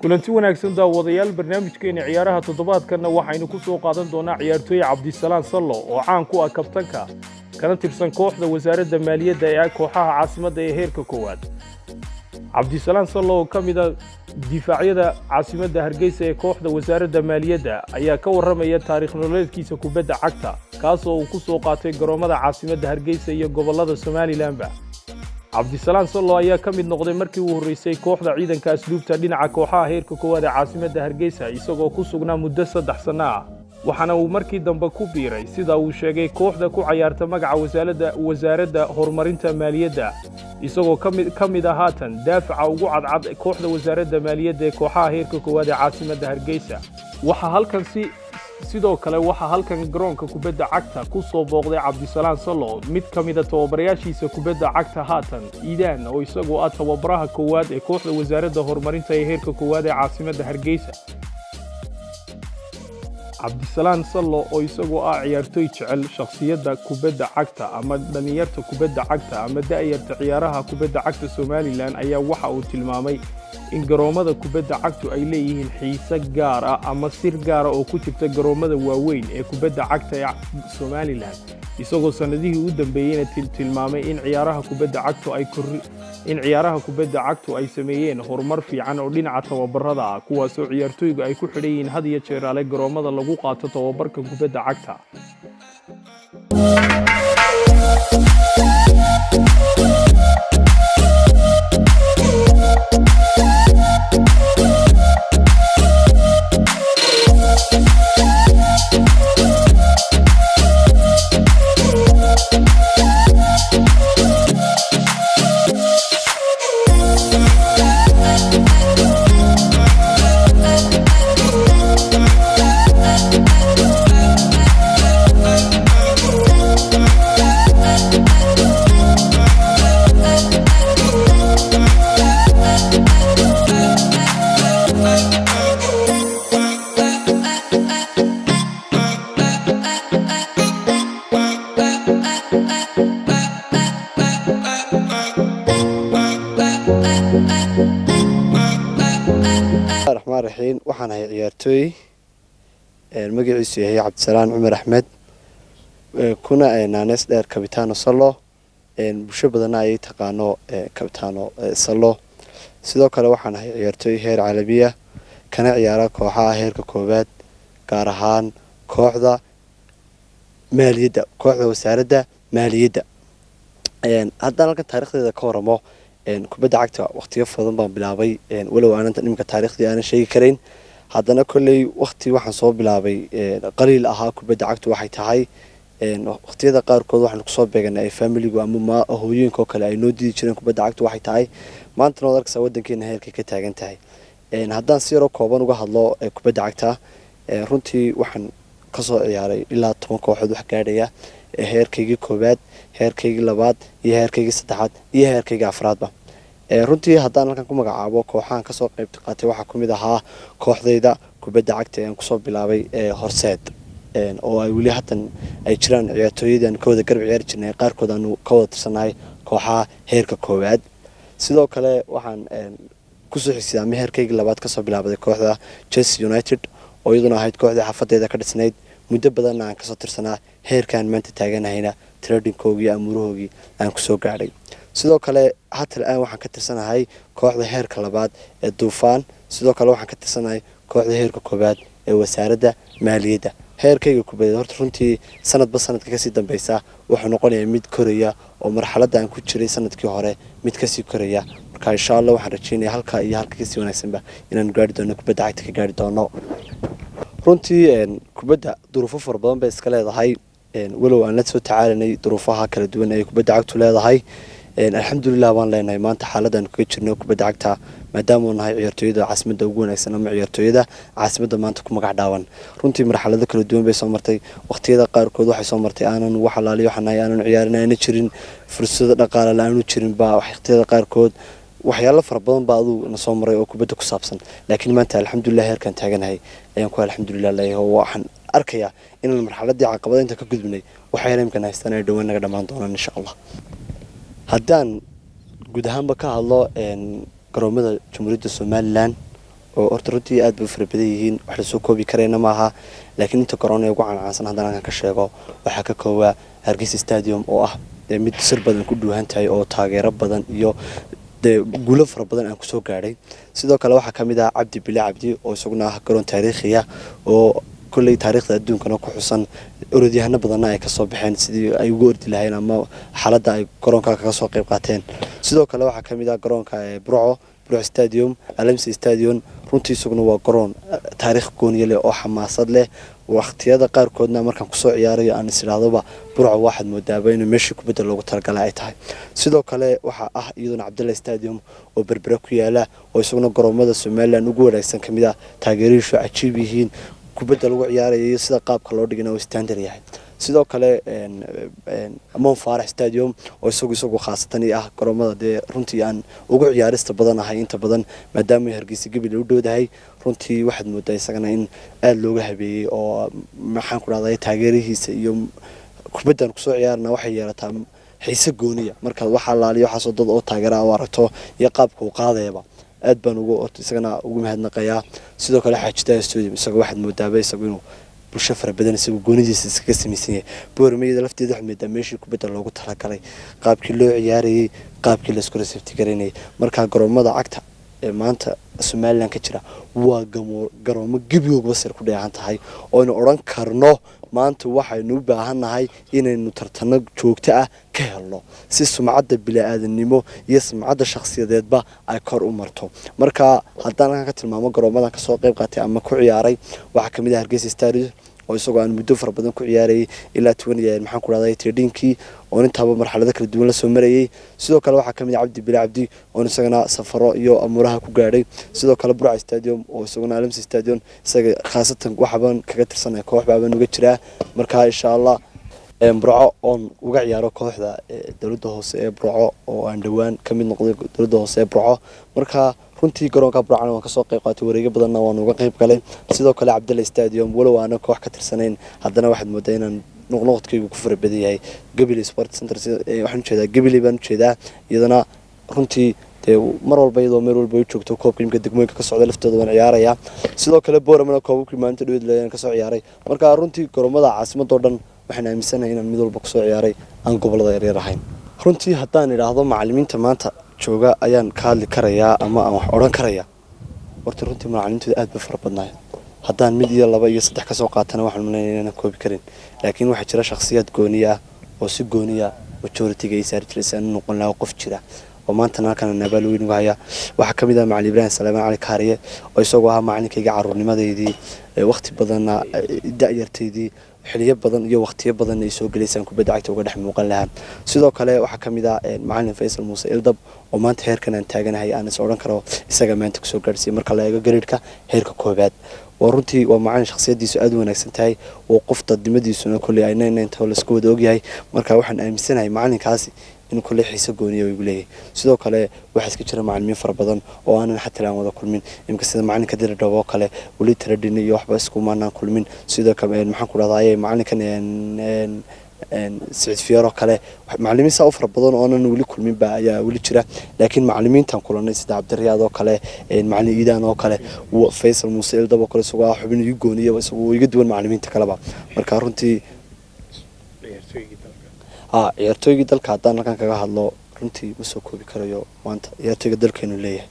Kulanti wanaagsan, daawadayaal. Barnaamijkeena ciyaaraha toddobaadkanna waxaynu ku soo qaadan doonaa ciyaartooy Cabdisalaan Sallo oo caan ku ah kabtanka, kana tirsan kooxda Wasaaradda Maaliyadda ee kooxaha caasimadda ee heerka koowaad. Cabdisalaan Sallo oo ka mid a difaacyada caasimadda Hargeysa ee kooxda Wasaaradda Maaliyadda ayaa ka warramaya taariikh nololeedkiisa kubadda cagta, kaasoo uu ku soo qaatay garoommada caasimadda Hargeysa iyo gobollada Somalilanba. Cabdisalaan Sallo ayaa ka mid noqday markii uu horreysay kooxda Ciidanka Asluubta dhinaca kooxaha heerka koowaad ee caasimadda Hargeysa, isagoo ku sugnaa muddo 3 sanno ah, waxaana uu markii dambe ku biiray, sida uu sheegay, kooxda ku cayaarta magaca Wasaaradda Horumarinta Maaliyadda, isagoo ka mid ah haatan daafaca ugu cadcad kooxda Wasaaradda Maaliyadda ee kooxaha heerka koowaad ee caasimadda Hargeysa. Waxaa halkan si sidoo kale waxaa halkan garoonka kubadda cagta ku soo booqday Cabdisalaan Sallo mid ka mida tababarayaashiisa kubadda cagta haatan, Iidaan, oo isagoo ah tababaraha koowaad ee kooxda Wasaaradda Horumarinta ee heerka koowaad ee caasimadda Hargeysa. Cabdisalaan Sallo oo isagoo ah ciyaartooy jecel shakhsiyadda kubadda cagta ama dhallinyarta kubadda cagta ama da'yarta ciyaaraha kubadda cagta Somaliland ayaa waxa uu tilmaamay in garoommada kubadda cagtu ay leeyihiin xiise gaar ah ama sir gaara oo ku jirta garoommada waaweyn ee kubadda cagta ee Somaliland, isagoo sannadihii u dambeeyeyna tilmaamay in ciyaaraha kubadda cagtu ay sameeyeen horumar fiican oo dhinaca tababarada ah, kuwaasoo ciyaartooygu ay ku xidhan yihiin had iyo jeeraale garoommada lagu qaato tababarka kubadda cagta. Raxmaan raxiim. Waxaan ahay ciyaartooy magaciisu yahay Cabdisalaan Cumar Axmed, kuna naanees dheer Kabitaano Sallo, bulsho badanna ayay taqaano Kabitaano Sallo. Sidoo kale waxaan ahay ciyaartooy heer caalamiya, kana ciyaara kooxaha heerka koowaad, gaar ahaan kooxda maaliyadda, kooxda Wasaaradda Maaliyadda. Haddaan halkan taarikhdeeda ka waramo, kubadda cagta waqtiyo badan baan bilaabay, walow aanan iminka taarikhdii aanan sheegi karayn. Haddana kolley waqti waxaan soo bilaabay qaliil ahaa kubadda cagtu waxay tahay. Waqtiyada qaarkood waxaan kusoo beeganay ay familigu ama hooyooyinka oo kale ay noo diidi jireen kubadda cagtu waxay tahay. Maantana waad arkaysaa waddankeena heerkay ka taagan tahay. Haddaan si yaroo kooban uga hadlo kubadda cagta, runtii waxaan kasoo ciyaaray ilaa 10 kooxood wax gaadhaya, heerkaygii koowaad, heerkaygii labaad iyo heerkaygii saddexaad iyo heerkaygii afraadba. Runtii haddaan halkan ku magacaabo kooxahan kasoo qayb qaatay, waxaa kamid ahaa kooxdayda kubadda cagta ee aan kusoo bilaabay Horseed, oo ay weli haatan ay jiraan ciyaartooyadii aan ka wada garab ciyaari jirnay, qaarkood aanu ka wada tirsanahay kooxaha heerka koowaad. Sidoo kale waxaan kusoo xigsaday ama heerkaygii labaad kasoo bilaabaday kooxda Chelsea United, oo iyaduna ahayd kooxdii xaafadeeda ka dhisnayd, muddo badanna aan kasoo tirsanaa, heerkaan maanta taaganahayna trainingkoogii, amuurahoogii aan kusoo gaadhay. Sidoo kale hatal aan waxaan ka tirsanahay kooxda heerka labaad ee Duufaan. Sidoo kale waxaan ka tirsanahay kooxda heerka koowaad ee Wasaaradda Maaliyadda. Heerkayga kubadeed horta runtii sanadba sanadka kasii dambeysa wuxuu noqonayaa mid koraya, oo marxaladda aan ku jiray sanadkii hore mid kasii koraya. Marka insha Allah waxaan rajeynaya halka iyo halka kasii wanaagsanba inaanu gaari doono, kubadda cagta ka gaari doono. Runtii kubadda duruufo fara badan bay iska leedahay. Walow aan la soo tacaalanay duruufaha kala duwan ee kubadda cagtu leedahay, alxamdulilah baan leenahay maanta xaaladaan kaga jirno kubadda cagta, maadaama nahay ciyaartooyada caasimadda ugu wanaagsan ama ciyaartooyada caasimadda maanta ku magac dhaawan. Runtii marxalado kala duwan bay soo martay. Waqtiyada qaarkood waxay soo martay aanan wax alaaliyo waxaan nahay aanan ciyaarin, aana jirin fursado dhaqaale la-aanu jirin baa waqtiyada qaarkood. Waxyaalo fara badan baa aduu na soo maray oo kubadda ku saabsan, laakiin maanta alxamdulilah heerkaan taaganahay ayaan ku alxamdulilah leeyahay, oo waxaan arkayaa inaan marxaladii caqabada inta ka gudbinay waxayna imkan haystaan ay dhowaan naga dhammaan doonaan insha Allah. Haddaan guud ahaanba ka hadlo garoomada Jamhuuriyadda Somaliland, oo horta runtii aad bay u fara badan yihiin, wax lasoo koobi karayna maaha, laakiin inta garoon ee ugu caancaansan haddaan halkan ka sheego, waxaa ka koowaa Hargeysa Stadium, oo ah mid sir badan ku dhuuhan tahay oo taageero badan iyo dee guulo fara badan aan kusoo gaadhay. Sidoo kale waxaa kamid ah Cabdi Bile Cabdi, oo isaguna ah garoon taariikhiya oo kolley taariikhda adduunkana ku xusan, orodyahano badanna ay kasoo baxeen sidii ay ugu ordi lahayn ama xaaladda ay garoonka kaga soo qayb qaateen. Sidoo kale waxaa kamid ah garoonka Burco, Burco Stadium, Alamsi Stadium. Runtii isaguna waa garoon taariikh gooniya leh oo xamaasad leh. Waqtiyada qaarkoodna markaan kusoo ciyaarayo aan is idhaahdoba Burco waxaad moodaaba inuu meeshii kubadda loogu talagalay ay tahay. Sidoo kale waxaa ah iyaduna Cabdalla Stadium oo Berbere ku yaala, oo isaguna garoomada Somaliland ugu wanaagsan kamid ah, taageerihiisu cajiib yihiin, kubadda lagu ciyaarayo iyo sida qaabka loo dhigana oo standard yahay. Sidoo kale Mon Farax Stadium, oo isagu khaasatan ah garoomada dee runtii aan ugu ciyaarista badan ahay inta badan, maadaama Hargeysa Gabil u dhowdahay. Runtii waxaad moodaa isagana in aada looga habeeyey, oo maxaan ku dhahday, taageerihiisa iyo kubaddan kusoo ciyaarna waxay yeelataa xiise gooniya markaad wax alaaliyo waxaasoo dad oo taageera u aragto iyo qaabka uu qaadayaba. Aad baan ugu isagana ugu mahadnaqayaa. Sidoo kale Xaajidaha Stadium, isaga waxaad moodaaba isagu inuu bulsho fara badan isagu goonidiisa iskaga samaysan yahay. Boormayada lafteeda waxaad moodaa meeshii kubadda loogu talagalay, qaabkii loo ciyaarayay, qaabkii laisku resabti garaynayay. Marka garoomada cagta ee maanta Somaliland ka jira waa garoomo gebigoogaba sir ku dheehan tahay, ooynu odhan karno maanta waxaynu u baahannahay inaynu tartano joogto ah ka helno si sumcadda bili-aadanimo iyo sumcadda shakhsiyadeedba ay kor u marto. Marka haddaan halkan ka tilmaamo garoomadan kasoo qayb qaatay ama ku ciyaaray, waxaa kamid ah Hargeysa Stadium, oo isagoo aan muddo fara badan ku ciyaarayay ilaa toban, maxaan ku dhahday, 13-kii, oon intaaba marxalado kala duwan lasoo marayay. Sidoo kale waxaa kamid ah Cabdi Bile Cabdi, oon isagana safaro iyo amuuraha ku gaadhay. Sidoo kale Burca Stadium, oo isaguna Alamsi Stadium, isaga khaasatan waxbaan kaga tirsanay, koox baabaan uga jiraa. Marka insha Allah Burco oon uga ciyaaro kooxda dowladda hoose ee Burco, oo aan dhowaan ka mid noqday dowladda hoose ee Burco. Marka runtii garoonka Burcana waan kasoo qayb qaatay, wareegyo badanna waan uga qayb galay. Sidoo kale Cabdalla Stadium, walow aanan koox ka tirsanayn, haddana waxaad moodaa inaan noqnoqodkaygu ku fara badan yahay. Gabiley Sport Center, waxaan ujeedaa Gabiley baan ujeedaa, iyadana runtii dee mar walba iyadoo meel walba ay joogto koobka imika degmooyinka ka socda laftooda waan ciyaarayaa. Sidoo kale Boramana koobabkii maalinta dhaweyd leeyaan kasoo ciyaaray. Marka runtii garoomada caasimadoo dhan waxaan aaminsanahay inaan mid walba kusoo ciyaaray, aan gobolada yaryar ahayn. Runtii haddaan idhaahdo macalimiinta maanta jooga ayaan ka hadli karayaa ama aan wax odhan karayaa, horta runtii macalimiintooda aad bay fara badnaay. Haddaan mid iyo laba iyo saddex kasoo qaatana waxaan malaynaya inaanan koobi karin, laakiin waxaa jira shakhsiyaad gooniya ah oo si gooniya majority-ga ay saari jiray si aan u noqon lahaa qof jira, oo maantana halkan abaal weyn uga haya. Waxaa ka mid ah macalin Ibraahim Salaamaan Cali Kaariye, oo isagoo ahaa macalinkayga caruurnimadeydii, waqti badanna da-yartaydii, xiliyo badan iyo waqtiyo badan ay soo gelaysaan kubadda cagta uga dhex muuqan lahaa. Sidoo kale waxaa ka mid ah macalin Faysal Muuse Ildab, oo maanta heerkan aan taaganahay aan is odhan karo isaga maanta kusoo gaadhsiiyey marka la eego gariirka heerka koobaad. Waa runtii waa macalin shakhsiyadiisu aada u wanaagsan tahay, oo qof dadnimadiisuna kolley aynayna inta laisku wada ogyahay. Marka waxaan aaminsanahay macalinkaasi inuu kolley xiise gooniya igu leeyahay. Sidoo kale waxaa iska jira macalimiin fara badan oo aanan xataa aan wada kulmin imika, sida macalinka Diridhab oo kale, weli taradhini iyo waxba iskumaanaan kulmin. Sidoo kale maxaan ku dhahdaa, macalinkan Siciid Fiyaar oo kale, macalimiin saa u fara badan oo aanan weli kulmin ba ayaa weli jira. Laakiin macalimiintan kulanay sida Cabdiriyaad oo kale, macalin Iidaan oo kale, Faysal Muuse Ildab oo kale, isagoo ah xubin igu gooniya, isagoo iga duwan macalimiinta kaleba. Marka runtii ciyaartooygii dalka haddaan halkan kaga hadlo, runtii ma soo koobi karayo maanta ciyaartooyga dalkeenu leeyahay.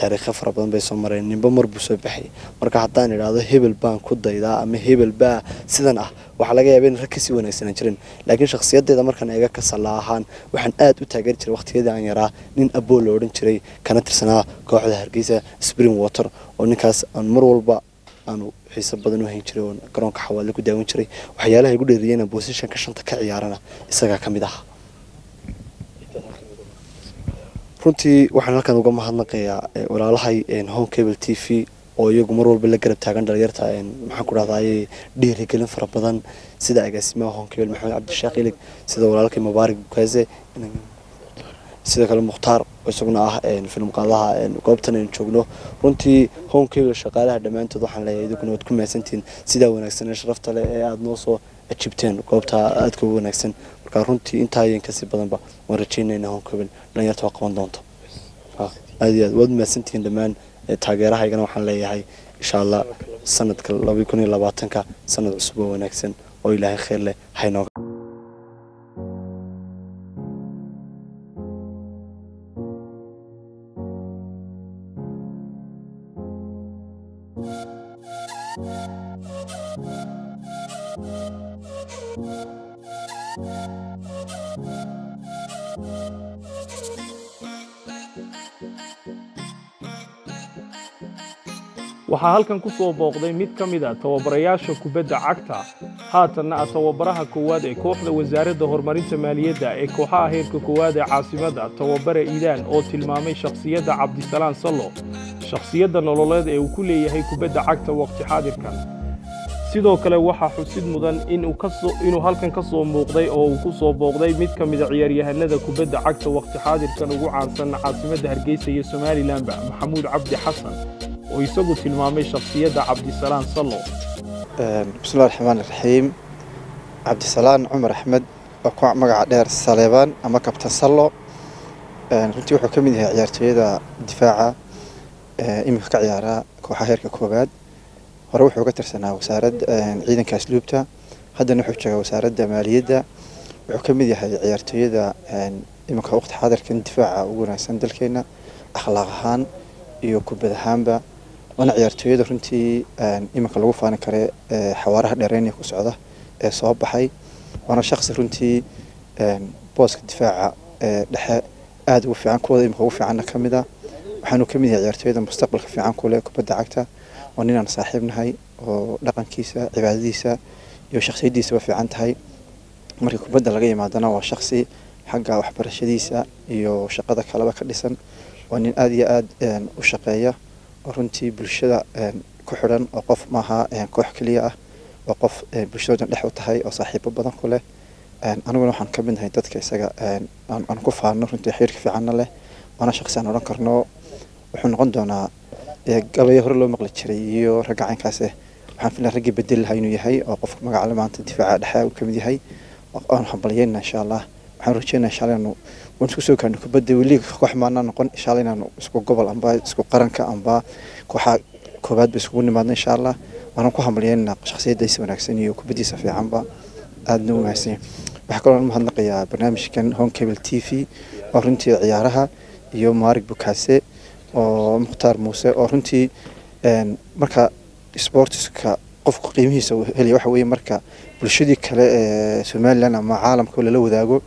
Taariikhyo fara badan bay soo mareen, ninba mar buu soo baxay. Marka haddaan idhaahdo hebel baan ku daydaa ama hebel baa sidan ah, waxaa laga yaaba in rag kasii wanaagsanaan jirin. Laakiin shakhsiyadeeda markaan eega ka Salla ahaan, waxaan aad u taageeri jiray waqtiyadii aan yaraa nin Aboo la odhan jiray, kana tirsanaa kooxda Hargeysa Spring Water, oo ninkaas aan mar walba aanu xiiso badan u hayn jiray oo garoonka Xawaadle ku daawan jiray. Waxyaalaha igu dheeriyeyna positionka shanta ka ciyaarana isagaa ka mid ah. Runtii waxaan halkan uga mahadnaqayaa walaalahay Home Cable TV oo iyagu mar walba la garab taagan dhalinyarta, maxaan ku dhahdaayey, dhiirigelin fara badan, sida agaasimaha Home Cable Maxamed Cabdishaaq Ilig, sida walaalkay Mubaarak Bukaase, sidoo kale Mukhtaar oo isaguna ah film qaadaha goobtan aynu joogno. Runtii Home Cable shaqaalaha dhammaantood waxaan leeyahay, idinkuna waad ku mahadsantihiin sidaa wanaagsan ee sharafta leh ee aada noo soo ajibteen goobta aadka u wanaagsan. Marka runtii intaa iyo kasii badanba waan rajaynaynaa Home Cable dhalinyarta waa qaban doonto. Aad iyo aad waad mahadsantihiin dhammaan taageerahaygana. Waxaan leeyahay, insha Allah, sanadka 2020-ka sanad cusub oo wanaagsan oo Ilaahay khayr leh haynooga. Waxaa halkan ku soo booqday mid ka mid a tababarayaasha kubadda cagta, haatanna ah tababaraha koowaad ee kooxda Wasaaradda Horumarinta Maaliyadda ee kooxaha heerka koowaad ee caasimadda, tababare Iidaan, oo tilmaamay shakhsiyadda Cabdisalaan Sallo, shakhsiyadda nololeed ee uu ku leeyahay kubadda cagta waqti xaadirkan. Sidoo kale waxaa xusid mudan inuu halkan ka soo muuqday oo uu ku soo booqday mid ka mida ciyaaryahanada kubadda cagta waqti xaadirkan ugu caansan caasimadda Hargeysa iyo Somalilanba, Maxamuud Cabdi Xasan, oo isagu tilmaamay shakhsiyadda Cabdisalaan Sallo. Bismillahi raxmaan raxiim. Cabdisalaan Cumar Axmed oo ku magaca dheer Saleebaan ama Kabtan Sallo, runtii wuxuu ka mid yahay ciyaartooyada difaaca iminka ka ciyaara kooxaha heerka koowaad. Hore wuxuu ka tirsanaa wasaaradda ciidanka asluubta, haddana wuxuu joogaa Wasaaradda Maaliyadda. Wuxuu ka mid yahay ciyaartooyada iminka waqti xaadirkan difaaca ugu wanaagsan dalkeena, akhlaaq ahaan iyo kubad ahaanba, waana ciyaartooyada runtii iminka lagu faani kare xawaaraha dheereynaya ku socda ee soo baxay. Waana shaqsi runtii booska difaaca ee dhexe aada ugu fiican, kuwada iminka ugu fiicanna ka mid ah. Waxaanu ka mid yahay ciyaartooyada mustaqbalka fiican ku leh kubadda cagta. Waa ninaan saaxiib nahay oo dhaqankiisa, cibaadadiisa iyo shakhsiyaddiisaba fiican tahay. Markii kubadda laga yimaadana, waa shakhsi xagga waxbarashadiisa iyo shaqada kaleba ka dhisan. Waa nin aada iyo aada u shaqeeya oo runtii bulshada ku xidhan, oo qof maaha koox keliya ah, waa qof bulshadoodan dhex u tahay oo saaxiibo badan ku leh. Aniguna waxaan ka mid nahay dadka isaga aan ku faano, runtii xiriirka fiicanna leh. Waana shaqsi aan odhan karno wuxuu noqon doonaa gabayo hore loo maqli jiray iyo ragga caynkaas eh. Waxaan filaa raggii bedeli lahaa inuu yahay, oo qofka magaca maanta difaaca dhexe uu kamid yahay. Waan hambalyeyna insha Allah. Waxaan rajeynaa insha Allah inaanu waan isku soo gaarno kubadda. Weli koox maanaa noqon, insha Allah inaanu isku gobol amba isku qaranka amba kooxa koowaad ba iskugu nimaadno insha Allah. Waana ku hambalyeynaa shakhsiyadiisa wanaagsan iyo kubaddiisa fiicanba, aadna u mahadsan yahay. Waxaa kaloo mahadnaqayaa barnaamijkan Home Cable TV oo runtii ciyaaraha, iyo Maarig Bukaase oo Mukhtaar Muuse, oo runtii marka sportska qofku qiimihiisa uu helaya waxa weeye marka bulshadii kale ee Somaliland ama caalamka lala wadaago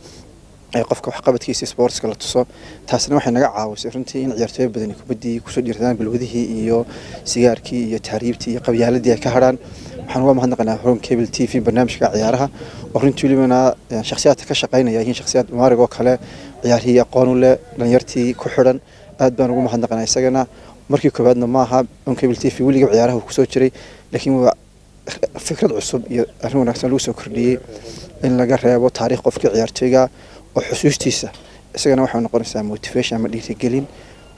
ee qofka waxqabadkiisa sportska la tuso. Taasna waxay naga caawisay runtii in ciyaartooy badani kubaddii kusoo dhiiradaan, balwadihii iyo sigaarkii iyo tahriibtii iyo qabyaaladii ay ka hadhaan. Waxaan uga mahadnaqanaa Home Cable TV barnaamijka ciyaaraha, oo runtii welibana shakhsiyaadka ka shaqaynaya yihiin shakhsiyaad Maarig oo kale, ciyaarihii aqoon u leh, dhalinyartii ku xidhan. Aad baan ugu mahadnaqanaa isagana. Markii koowaadna maaha, Home Cable TV weliga ciyaaraha uu kusoo jiray, laakiin waa fikrad cusub iyo arrin wanaagsan lagu soo kordhiyey in laga reebo taariikh qofkii ciyaartooyga oo xusuustiisa. Isagana waxay noqonaysaa motivation ama dhiirigelin,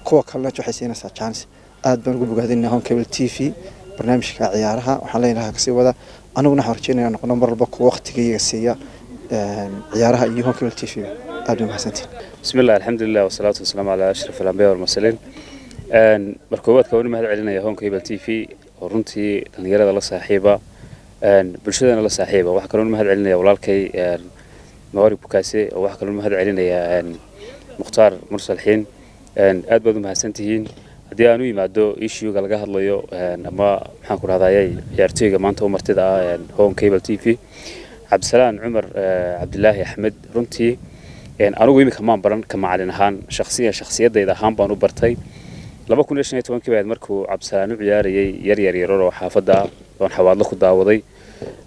kuwa kalena waxay siinaysaa chance. Aad baan ugu bogaadinaa Home Cable TV barnaamijka ciyaaraha. Waxaan leenahay kasii wada. Aniguna waxaan rajeynaya noqono mar walba kuwa waqtiga iyaga siiya ciyaaraha iyo Home Cable TV. Aad bay mahadsantihin. بسم الله، الحمد لله، والصلاة والسلام على أشرف الأنبياء والمرسلين. Marka koowaad waan u mahad celinaya Home Cable TV oo runtii dhalinyarada la saaxiiba, bulshadana la saaxiiba. Waxaa kaloo u mahad celinaya walaalkay Mawari Bukaase, oo waxaa kaloo u mahad celinaya Mukhtaar Mursal Xiin. Aad baad u mahadsantihiin. Haddii aan u yimaado issuega laga hadlayo ama maxaan ku rahdaayay ciyaartooyga maanta u martida ah Home Cable TV, Cabdisalaan Cumar Cabdilaahi Axmed, runtii anigu iminka maan baran ka macalin ahaan, shakhsiyan shakhsiyadayda ahaan baan u bartay 2015-kii baa markuu Cabdisalaan u ciyaarayay yar yar yarar oo xaafadda ah oon Xawaadlo ku daawaday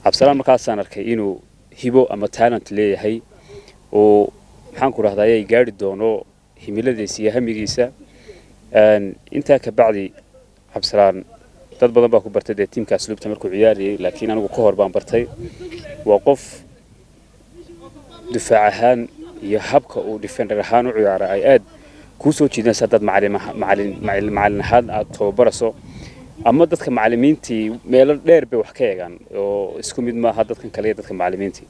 Cabdisalaan. Markaasaan arkay inuu hibo ama talent leeyahay oo maxaan ku rahdaayay gaari doono himiladiisa iyo hamigiisa. Intaa ka bacdi Cabdisalaan dad badan baa ku bartay dee tiimka Asluubta markuu ciyaarayay, laakiin anigu ka hor baan bartay. Waa qof difaac ahaan iyo habka uu defender ahaan u ciyaara ay aad kuu soo jiidanaysa haddaad macalin ahaan aad tababarayso ama dadka macalimiintii meelo dheer bay wax ka eegaan oo isku mid maaha dadkan kale iyo dadka macalimiintii.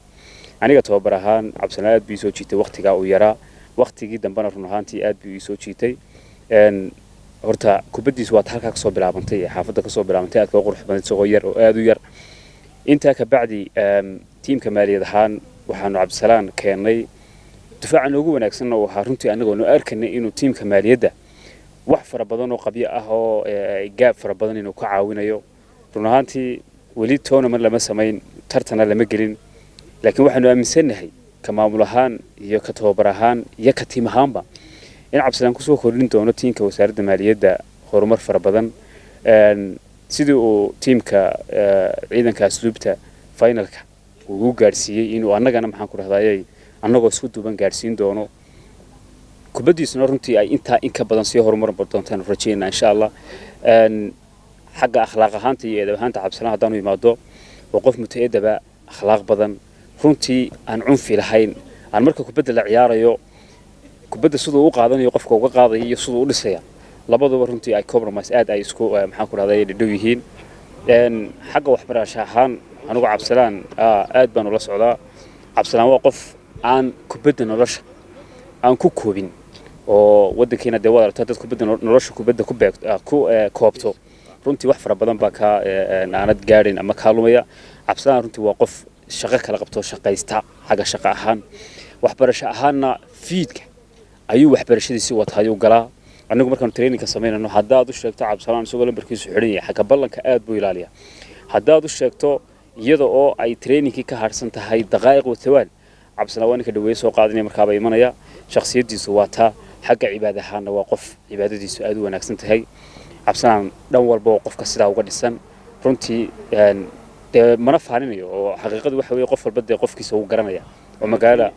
Aniga tababar ahaan Cabdisalaan aad buu ii soo jiitay waqtigaa uu yaraa, waqtigii dambena run ahaantii aad buu ii soo jiitay. Horta kubaddiisu waa halkaa kasoo bilaabantay ee xaafadda kasoo bilaabantay, aad kaga qurux badan isagoo yar oo aad u yar. Intaa ka bacdi tiimka maaliyad ahaan waxaanu Cabdisalaan keennay difaaca noogu wanaagsanna uu ahaa. Runtii annagoo noo arkanay inuu tiimka maaliyadda wax fara badan oo qabyo ah oo gaab fara badan inuu ka caawinayo. Run ahaantii weli tournament lama samayn, tartana lama gelin, laakiin waxaanu aaminsannahay ka maamul ahaan iyo ka tababar ahaan iyo ka tiim ahaanba in Cabdisalaan kusoo kordhin doono tiimka wasaaradda maaliyadda horumar fara badan, sidii uu tiimka ciidanka Asluubta finalka ugu gaadhsiiyey inuu annagana maxaan ku rahdayay annagoo isku duuban gaadhsiin doono. Kubaddiisuna runtii ay intaa in ka badan sii horumar doontaan rajaynaa insha Allah. Xagga akhlaaq ahaanta iyo edeb ahaanta Cabdisalaan haddaanu imaado, waa qof mutaedaba, akhlaaq badan, runtii aan cunfi lahayn, aan marka kubadda la ciyaarayo kubadda siduu u qaadanayo qofka uga qaadaya iyo siduu u dhisaya labaduba runtii ay compromise aad ay isku maxaan ku rahday dhadhow yihiin. Xagga waxbarasho ahaan anigu Cabdisalaan aad baan ula socdaa. Cabdisalaan waa qof aan kubadda nolosha aan ku koobin oo waddankiina dee waad aragtaa dad kubadda nolosha kubadda ku beeg ku koobto, runtii wax fara badan baa kaa aanad gaadhin ama kaa lumaya. Cabdisalaan runtii waa qof shaqo kala qabto, shaqaysta xagga shaqo ahaan, waxbarasho ahaanna fiidka ayuu waxbarashadiisii wataayuu galaa. Anigu markaanu trainingka samaynayno, haddaad u sheegto Cabdisalaan isagoo lambarkiisu xidhan yahay, xagga ballanka aad buu ilaaliyaa. Haddaad u sheegto iyada oo ay trainingkii ka harsan tahay daqaa'iq watawaan, Cabdisalaan waa ninka dhaweeye soo qaadanaya markaaba imanaya. Shakhsiyaddiisu waa taa. Xagga cibaada ahaanna waa qof cibaadadiisu aad u wanaagsan tahay. Cabdisalaan dhan walba oo qofka sidaa uga dhisan runtii dee mana faaninayo oo xaqiiqadu waxa weeye qof walba dee qofkiisa wuu garanaya oo magaala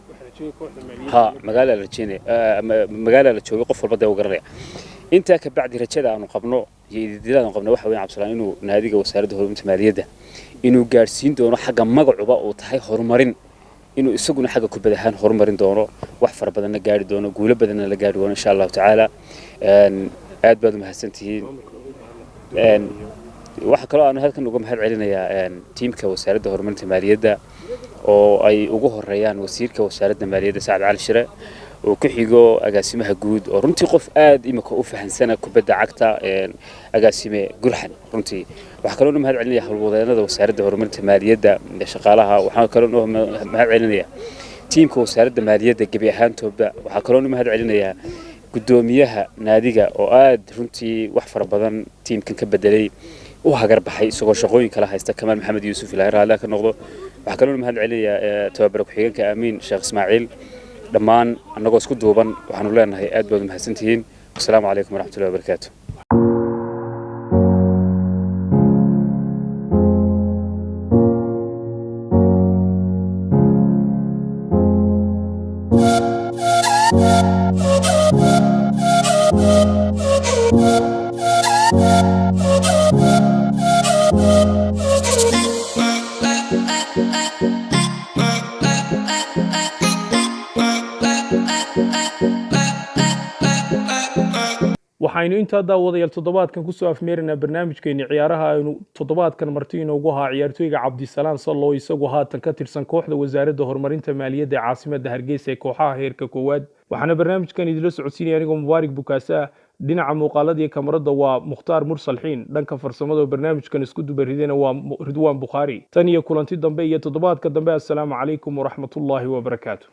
ha magaala la rajeynaya, magaala la joogay, qof walba dee wuu garanaya. Intaa ka bacdi rajada aanu qabno iyo ididilada aanu qabno waxa weeye Cabdisalaan inuu naadiga wasaaradda horumarinta maaliyadda inuu gaadhsiin doono xagga magacuba uu tahay horumarin, inuu isaguna xagga kubad ahaan horumarin doono, wax fara badanna gaari doono, guulo badanna la gaari doono insha Allahu tacaala. Aad baad u mahadsantihiin. Waxaa kaloo aanu halkan uga mahad celinayaa tiimka wasaaradda horumarinta maaliyadda oo ay ugu horeeyaan wasiirka wasaaradda maaliyadda Sacad Cali Shire oo ku xigo agaasimaha guud oo runtii qof aad imika u fahansana kubadda cagta, agaasime Gurxan. Runtii waxaa kaloo mahad celinaya howlwadeenada wasaaradda horumarinta maaliyadda, shaqaalaha. Waxaa kaloo mahad celinaya tiimka wasaaradda maaliyadda gebi ahaantooda. Waxaa kaloo mahad celinayaa guddoomiyaha naadiga oo aad runtii wax fara badan tiimkan ka bedelay, u hagar baxay isagoo shaqooyin kala haysta, Kamaal Maxamed Yuusuf, ilaahay raalliha ka noqdo. Waxaa kaloo mahad celinayaa tababare ku-xigeenka Aamiin Sheekh Ismaaciil. Dhammaan annagoo isku duuban waxaanu leenahay aad baad u mahadsantihiin. Wasalaamu calaykum waraxmatullahi wabarakaatu. Waxaynu intaa daawadayaal toddobaadkan kusoo afmeeraynaa barnaamijkeeni ciyaaraha aynu toddobaadkan marti inoogu ahaa ciyaartooyga Cabdisalaan Sallo, isagu haatan ka tirsan kooxda wasaaradda horumarinta maaliyadda ee caasimadda Hargeysa ee kooxaha heerka koowaad. Waxaana barnaamijkan idinla socodsiinaya anigoo Mubaarik Bukaasa. Dhinaca muuqaalada iyo kamarada waa Mukhtaar Mursalxiin, dhanka farsamada oo barnaamijkan isku dubaridayna waa Ridwaan Bukhaari. Tan iyo kulanti dambe iyo toddobaadka dambe, assalaamu calaykum waraxmatullaahi wabarakaatu.